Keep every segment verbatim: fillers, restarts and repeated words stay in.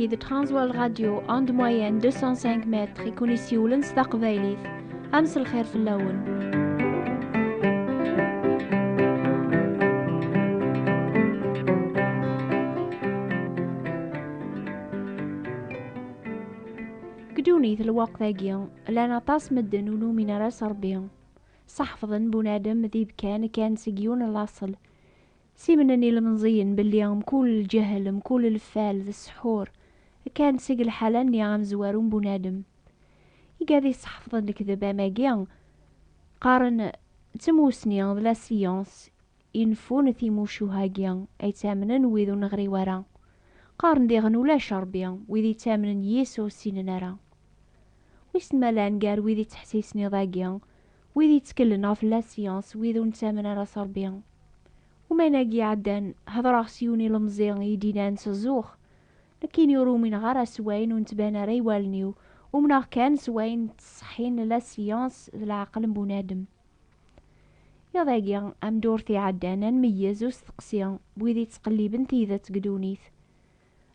D Transworld Radio, onde moyenne deux cent cinq mètres, i kun-isiwlen s taqbaylit. Am s lxir fell-awen. Deg ddunit lweqt-agi, llan aṭas medden ur numin ara s Ṛebbi. Seḥfḍen bunadem d ibkan kan seg yiwen n laṣel. Simnen ilemẓiyen belli mkul lǧehl, mkul lfal d ssḥur, kan seg lḥala-nni amezwaru n bunadem. Igad iseḥfḍen lekdeb am agi, qqaren d tmusni d la science infun timucuha-agi ay ttamnen wid ur neɣri wara. Qqaren diɣen ulac Ṛebbi, wid ittamnen yis ur ssinen ara. Wissen ma llan gar wid ittḥessisen iḍ-agi, wid ittkellen ɣef la science, wid ur nettamen ara s Ṛebbi. Umayen-agi iɛeddan, hedṛeɣ s yiwen ilemẓi i d-inan s zzux, nekkini ur umineɣ ara s wayen ur nettban ara i wallen-iw, umneɣ kan s wayen ttṣeḥḥin la science d leɛqel n bunadem. Iḍ-agi, am ddurt iɛeddan, ad nmeyyez usteqsi n wid ittqelliben tidet deg ddunit.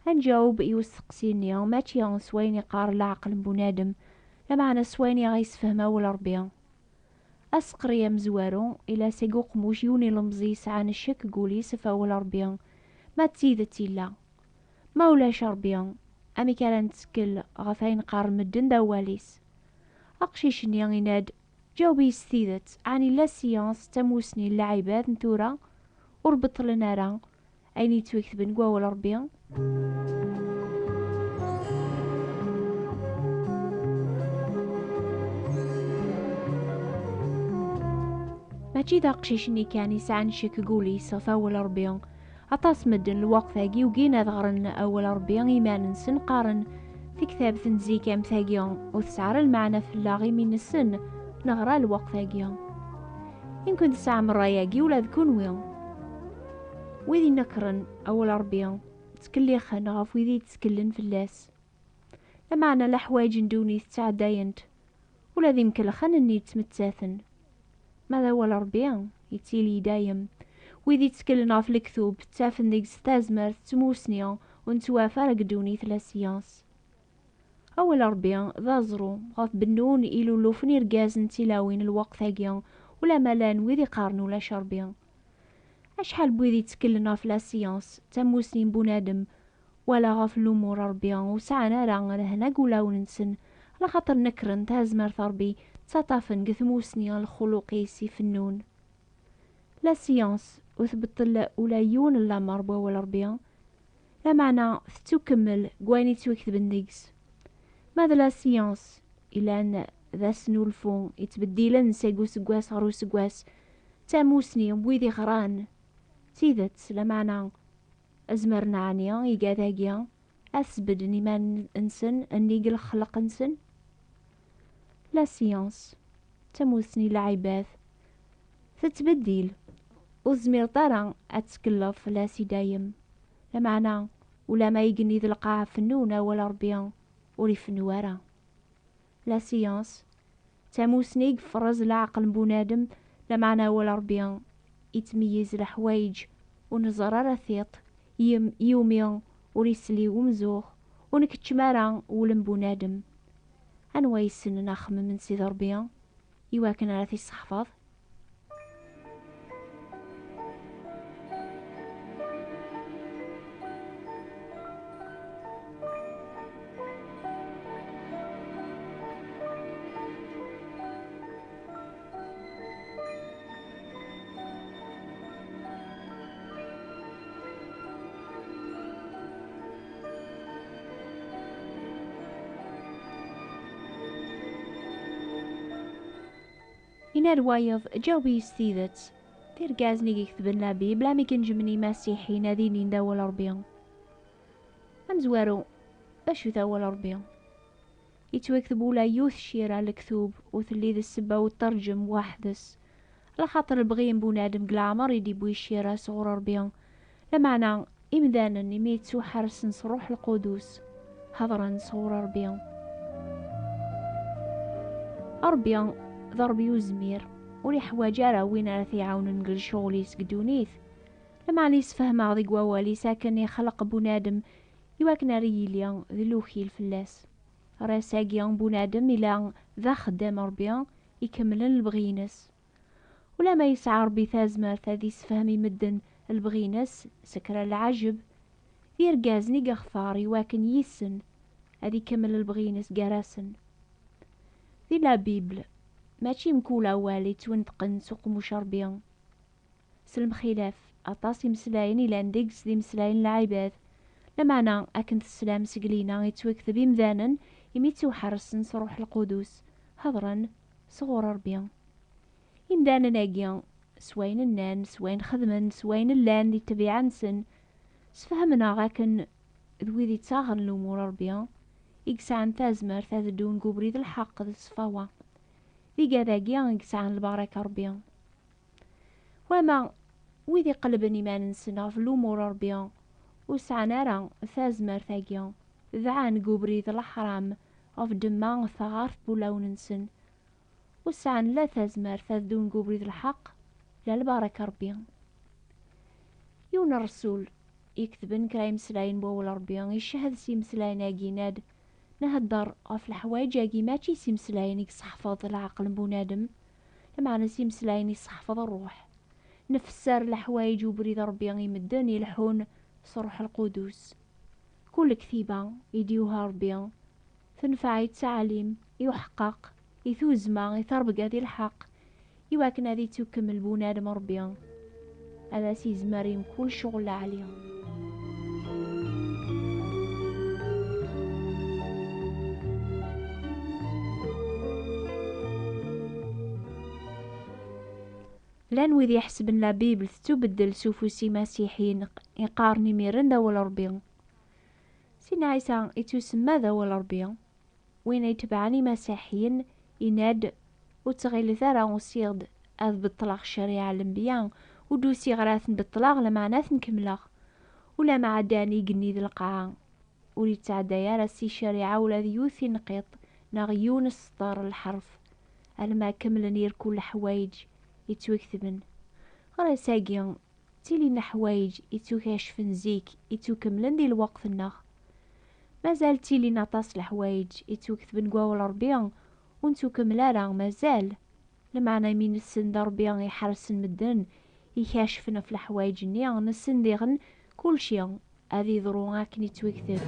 Ad nǧaweb i usteqsi-nni mačči s wayen iqqar leɛqel n bunadem, lameɛna s wayen i aɣ-yessefhem awal Ṛebbi. Aseqri amezwaru ila seg uqemmuc yiwen ilemẓi yesɛan ccek deg wul-is ɣef awal Ṛebbi, ma d tidet illa. Ma ulac Ṛebbi, amek ara nettkel ɣef ayen qqaren medden d awal-is? Aqcic-nni yenna-d, ǧaweb-iyi s tidet, ɛni la science d tamusni n lɛibad n tura ur beṭṭlen ara ayen yettwaketben deg wawal Ṛebbi? Mačči d aqcic-nni kan yesɛan ccek deg wul-is ɣef awal Ṛebbi. Aṭas medden lweqt-agi ugin ad ɣren awal Ṛebbi iman-nsen, qqaren, "Tektabt n zik am tagi ur tesɛi ara lmeɛna fell-aɣ, imi nessen neɣra lweqt-agi." Imken tesɛam ṛṛay-agi ula d kunwi. Wid inekren awal Ṛebbi, ttkellixen ɣef wid i yettkellen fell-as. Lameɛna leḥwayeǧ n ddunit ttɛeddayent, ula d imkelxen-nni ttmettaten. Ma d awal Ṛebbi, yettili dayem. Wid itteklen ɣef lektub, ttafen deg-s tazmert d tmusni ur nettwaf ara deg ddunit la science. Awal Ṛebbi d aẓru ɣef bennun ilullufen irgazen d tilawin lweqt-agi, ulamma llan wid iqqaren ulac Ṛebbi. Acḥal n wid itteklen ɣef la science, tamusni n bunadem, wala ɣef lumuṛ Ṛebbi, ur sɛan ara lehna deg wulawen-nsen, ala xaṭer nekren tazmert Ṛebbi, ttaṭṭafen deg tmusni n lxuluq-is ifennun. La science ur tbeṭṭel ula yiwen n lameṛ n wawal Ṛebbi, lameɛna tettukemmel deg wayen yettwaketben deg-s. Ma d la science, ilan d asnulfu yettbeddilen seg useggas ɣer useggas, d tamusni n wid iɣran d tidet, lameɛna azmer n ɛni igad-agi ad sbedden iman-nsen nnig lexleq-nsen? La science, d tamusni n lɛibad, tettbeddil, ur tezmireḍ ara ad tkelleḍ fell-as i dayem. Lameɛna, ulama igenni d lqaɛa fennun, awal Ṛebbi ur ifennu ara. La science, d tamusni i yefreẓ leɛqel n bunadem, lameɛna awal Ṛebbi ittmeyyiz leḥwayeǧ ur neẓer ara tiṭ, yim-, iwumi ur isli umzux, ur nkeččem ara wul n bunadem. Anwa yessnen axemmem n Sidi Ṛebbi iwakken ara t-isseḥfaḍ? Yenna-d wayeḍ, ǧaweb-iyi s tidet. D irgazen i iketben la Bible, amek neǧmen imasiḥiyen ad inin d awal Ṛebbi? Amezwaru, d acu-t awal Ṛebbi? Yettwakteb ula yiwet ccira n lektub, ur telli d ssebba ur terǧem weḥd-s. Ala xaṭer lebɣi n bunadem deg leɛmer i d-iwwi ccira sɣur Ṛebbi. Lameɛna, imdanen, imi ttuḥersen s Ṛṛuḥ Lqudus, hedṛen sɣur Ṛebbi. Ṛebbi d Ṛebbi uzmir, ur iḥwaǧ ara win ara t-iɛawnen deg lecɣal-is deg ddunit. Lameɛna yessefhem-aɣ deg wawal-is akken ixleq bunadem, iwakken ara yili d lukil fell-as. Ɣer ass-agi, bunadem ila d axeddam Ṛebbi ikemmlen lebɣi-ines. Ulamma yesɛa Ṛebbi tazmert ad issefhem i medden lebɣi-ines s kra n lɛajeb, d irgazen i yextar iwakken yis-sen ad ikemmel lebɣi-ines gar-asen. Di la Bible, mačči mkul awal yettwenṭqen s uqemmuc Ṛebbi. S lemxilaf, aṭas imeslayen ilan deg-s d imeslayen n lɛibad, lameɛna akken teslam seg lina yettwakteb imdanen imi ttwaḥersen s Ṛṛuḥ Lqudus, hedṛen sɣur Ṛebbi. Imdanen-agi, s wayen nnan, s wayen xedmen, s wayen llan di ṭṭbiɛa-nsen, sfehmen-aɣ akken d wid ittaɣen lumuṛ Ṛebbi i yesɛan tazmert ad ddun deg ubrid n lḥeqq d ṣṣfawa. D igad-agi i yesɛan lbaraka Ṛebbi. Wama wid iqellben iman-nsen ɣef lumuṛ Ṛebbi ur sɛan ara tazmert-agi, dɛan deg ubrid n leḥṛam ɣef ddemma taɣart n wulawen-nsen, ur sɛan la tazmert ad ddun deg ubrid n lḥeqq, la lbaraka Ṛebbi. Yiwen n ṛṛsul iketben kra imeslayen n wawal Ṛebbi icehhed s imeslayen-agi, yenna-d: "Nhedder ɣef leḥwayeǧ-agi mačči s imeslayen i yesseḥfeḍ leɛqel n bunadem, lameɛna s imeslayen i yesseḥfeḍ ṛṛuḥ. Nfesser leḥwayeǧ ubrid Ṛebbi i medden ileḥḥun s Ṛṛuḥ Lqudus." Kul lektiba i d-yuha Ṛebbi tenfeɛ i ttɛalim, i uḥeqqaq, i tuzzma, i ttrebga di lḥeqq, iwakken ad ittukemmel bunadem Ṛebbi, ad as-izmer i mkul ccɣel lɛali. Llan wid iḥesben la Bible tettubeddel s ufus imasiḥiyen iqqaren imiren d awal Ṛebbi. Sidna Ɛisa ittusemma d awal Ṛebbi. Win itebɛen imasiḥiyen, yenna-d: "Ur ttɣilet ara usiɣ-d ad beṭṭleɣ ccariɛa n lenbiya, ur d-usiɣ ara ad ten-beṭṭleɣ, lameɛna ad ten-kemmleɣ." Ulamma ɛeddan igenni d lqaɛa, ur yettɛedday ara si ccariɛa ula d yiwet tinqiḍt neɣ yiwen sṭer n lḥerf, alma kemmlen irkul leḥwayeǧ yettwaketben. Ɣer ass-agi, ttilin leḥwayeǧ ittukacfen zik, ittukemmlen di lweqt-nneɣ. Mazal ttilin aṭas leḥwayeǧ ittuketben deg wawal Ṛebbi, ur nettukemmel ara, mazal. Lameɛna imi nessen d Ṛebbi iḥersen medden, ikacfen ɣef leḥwayeǧ-nni, nessen diɣen kulci ad iḍru akken ittwakteb.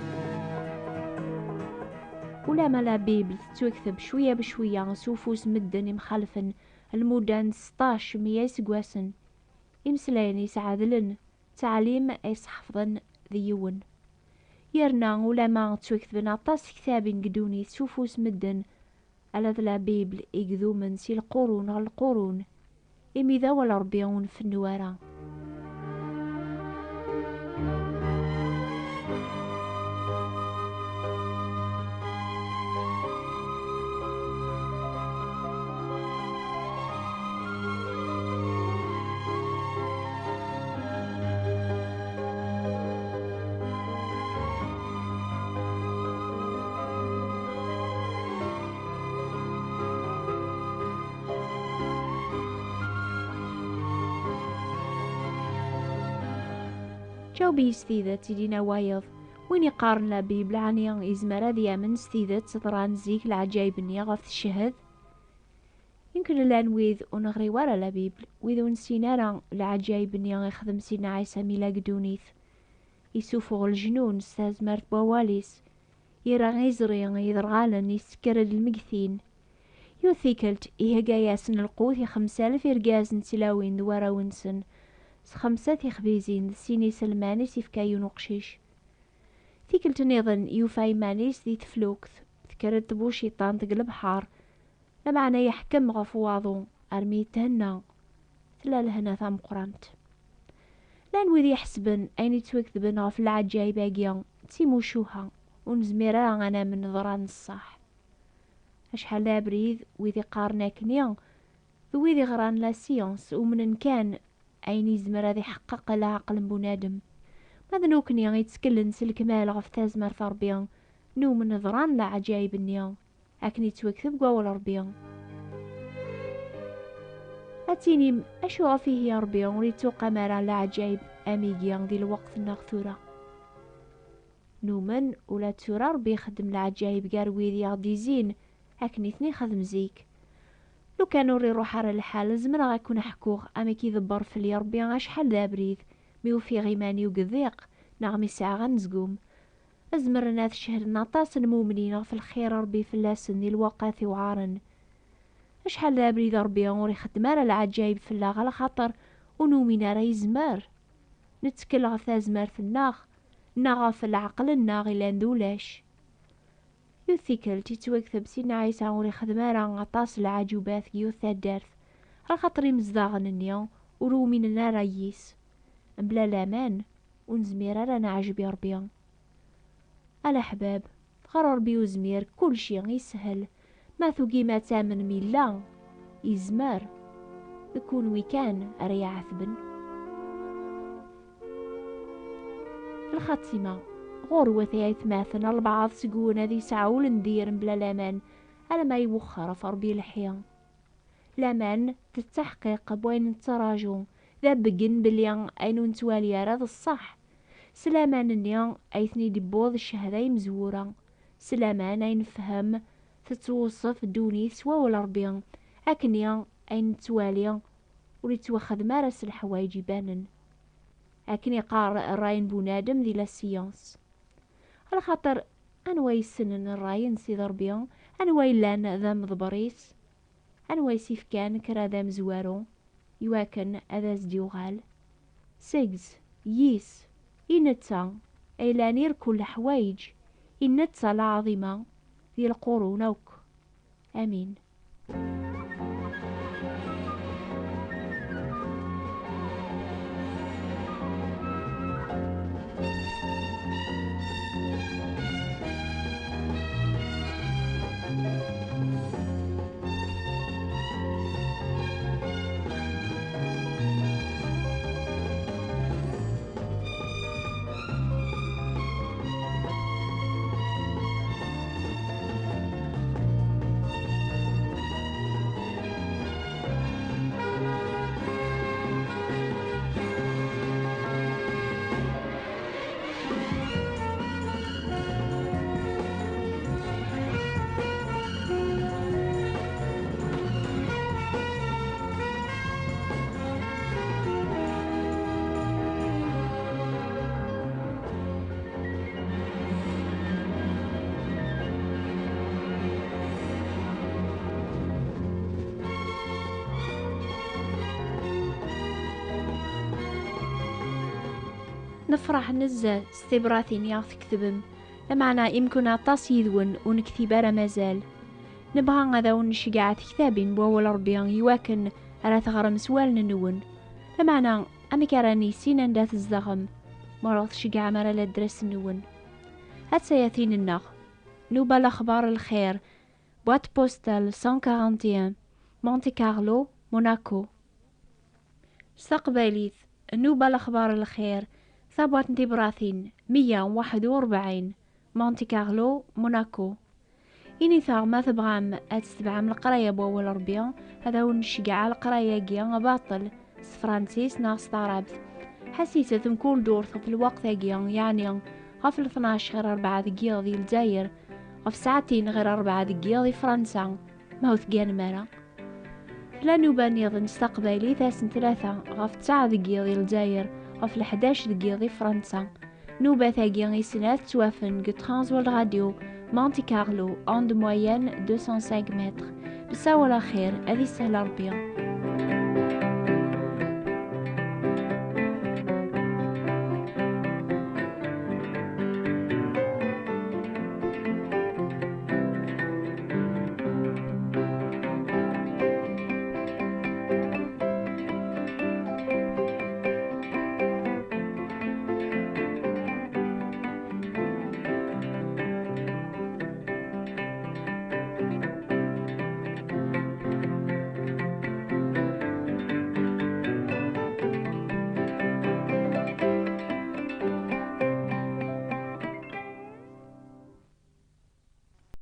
Ulamma la Bible tettwakteb cwiya becwiya s ufus medden imxalfen lmudda n seṭṭac meyya iseggasen, imeslayen-is ɛedlen, ttɛalim ay sḥefḍen d yiwen. Yerna ulamma ttwaketben aṭas tektabin deg ddunit s ufus medden, ala d la Bible i idumen si lqurun ɣer lqurun, imi d awal Ṛebbi ur nfennu ara. Ǧaweb-iyi s tidet, i d-yenna wayeḍ. Win iqqaren la Bible, ɛni yezmer ad yamen s tidet ḍran zik leɛǧayeb-nni ɣef tcehhed? Yemken llan wid ur neɣri wara la Bible, wid ur nessin ara leɛǧayeb-nni ixdem Sidna Ɛisa mi la deg ddunit. Isuffeɣ leǧnun s tazmert n wawal-is, yerra iẓri iderɣalen, yessekker-d lmegtin. Yiwet tikkelt, ihegga-yasen lqut i xemsa alef irgazen d tlawin d warraw-nsen, s xemsa tixbizin d sin iselman i s-ifka yiwen uqcic. Tikkelt nniḍen, yufa iman-is di teflukt, tekker-d tbuciṭant deg lebḥer, lameɛna yeḥkem ɣef waḍu armi yethenna. Tella lehna tameqqrant. Llan wid iḥesben ayen yettwaketben ɣef leɛǧayeb-agi d timucuha, ur nezmir ara ad namen ḍran ṣṣeḥ. Acḥal d abrid, wid iqqaren akkenni d wid iɣran la science, umnen kan ayen yezmer ad iḥeqqeq leɛqel n bunadem. Ma d nukni yettkellen s lekmal ɣef tazmert n Ṛebbi, numen ḍran leɛǧayeb-nni akken yettwakteb deg wawal Ṛebbi. Ad tinim, acu ɣef ihi Ṛebbi ur yettuqam ara leɛǧayeb am igi di lweqt-nneɣ tura? Numen ula d tura Ṛebbi ixeddem leɛǧayeb gar wid i ɣ-d-izzin, akken i ten-ixdem zik. Lukan ur iruḥ ara lḥal, zemreɣ ad ken-ḥkuɣ amek iḍebber fell-i Ṛebbi acḥal d abrid, mi ufiɣ iman-iw deg ḍiq, neɣ mi sɛiɣ anezgum. Zemren ad cehden aṭas n lmumnin ɣef lxir Ṛebbi fell-asen di lewqat iweɛṛen. Acḥal d abrid Ṛebbi ur ixeddem ara leɛǧayeb fell-aɣ, ala xaṭer ur numin ara yezmer. Nettkel ɣef tazmert-nneɣ, neɣ ɣef leɛqel-nneɣ ilan d ulac. Yiwet tikkelt, yettwakteb Sidna Ɛisa ur ixeddem ara aṭas n leɛǧubat deg yiwet taddart, ala xaṭer imezdaɣen-nni ur uminen ara yis. Mebla laman, ur nezmir ara ad neɛjeb i Ṛebbi. A leḥbab, ɣer Ṛebbi uzmir, kulci yeshel. Ma tugim ad tamnem yella, yezmer, d kunwi kan ara iɛetben. Lxatima, ɣur-wet ay atmaten, albaɛḍ seg-wen ad yesɛu ul n dir mebla laman, alamma iwexxer ɣef Ṛebbi lḥi. Laman d ttaḥqiq n wayen nettraǧu, d abeggen belli ayen ur nettwali ara d ṣṣeḥ. S laman-nni ay ten-id-iwweḍ ccehda imezwura. S laman ay nefhem tettwuṣef ddunit s wawal Ṛebbi, akken i ayen nettwali ur yettwaxdem ara s leḥwayeǧ ibanen. Akken iqqar ṛṛay n bunadem di la science. Ala xaṭer, anwa yessnen ṛṛay n Sidi Ṛebbi? Anwa yellan d ameḍber-is? Anwa i s-ifkan kra d amezwaru iwakken ad as-d-yuɣal? Seg-s, yis, i netta ay llan irkul leḥwayeǧ, i netta lɛaḍima di lqurun akk. Amin. Nefṛeḥ nezzeh s tibratin i aɣ-tketbem, lameɛna imken aṭas yid-wen ur nektib ara mazal. Nebɣa ad awen-nceggeɛ tektabin n wawal Ṛebbi iwakken ara teɣrem s wallen-nwen. Lameɛna, amek ara nissin anda tzedɣem ma ur aɣ-tceggɛem ara ladres-nwen? Attaya tin-nneɣ. Nuba Lexbar Lxir, boîte postale cent quarante et un, Monte Carlo, Monaco. S taqbaylit, Nuba Lexbar Lxir, tabwaṭ n tibratin meyya u waḥed u rebɛin, Monte Carlo, Monaco. Init-aɣ ma tebɣam ad tetbeɛem leqraya n wawal Ṛebbi, ad awen-nceggeɛ leqraya-agi baṭel, s tefransist neɣ s taɛrabt. Ḥassiset mkul ddurt ɣef lweqt-agi, yeɛni ɣef letnac ɣir rebɛa deg yiḍ di Lezzayer, ɣef ssaɛtin ɣir rebɛa deg yiḍ di Fransa, ma ur tegganem ara. Tella nnuba nniḍen s taqbaylit ass n tlata ɣef ttesɛa deg yiḍ di Lezzayer, ɣef leḥdac deg yiḍ di Fransa. Nnubat-agi i snat ttwafen deg Trans World Radio, Monte Carlo, onde moyenne deux cent cinq mètres. Nessawal axir, ad isahel Ṛebbi.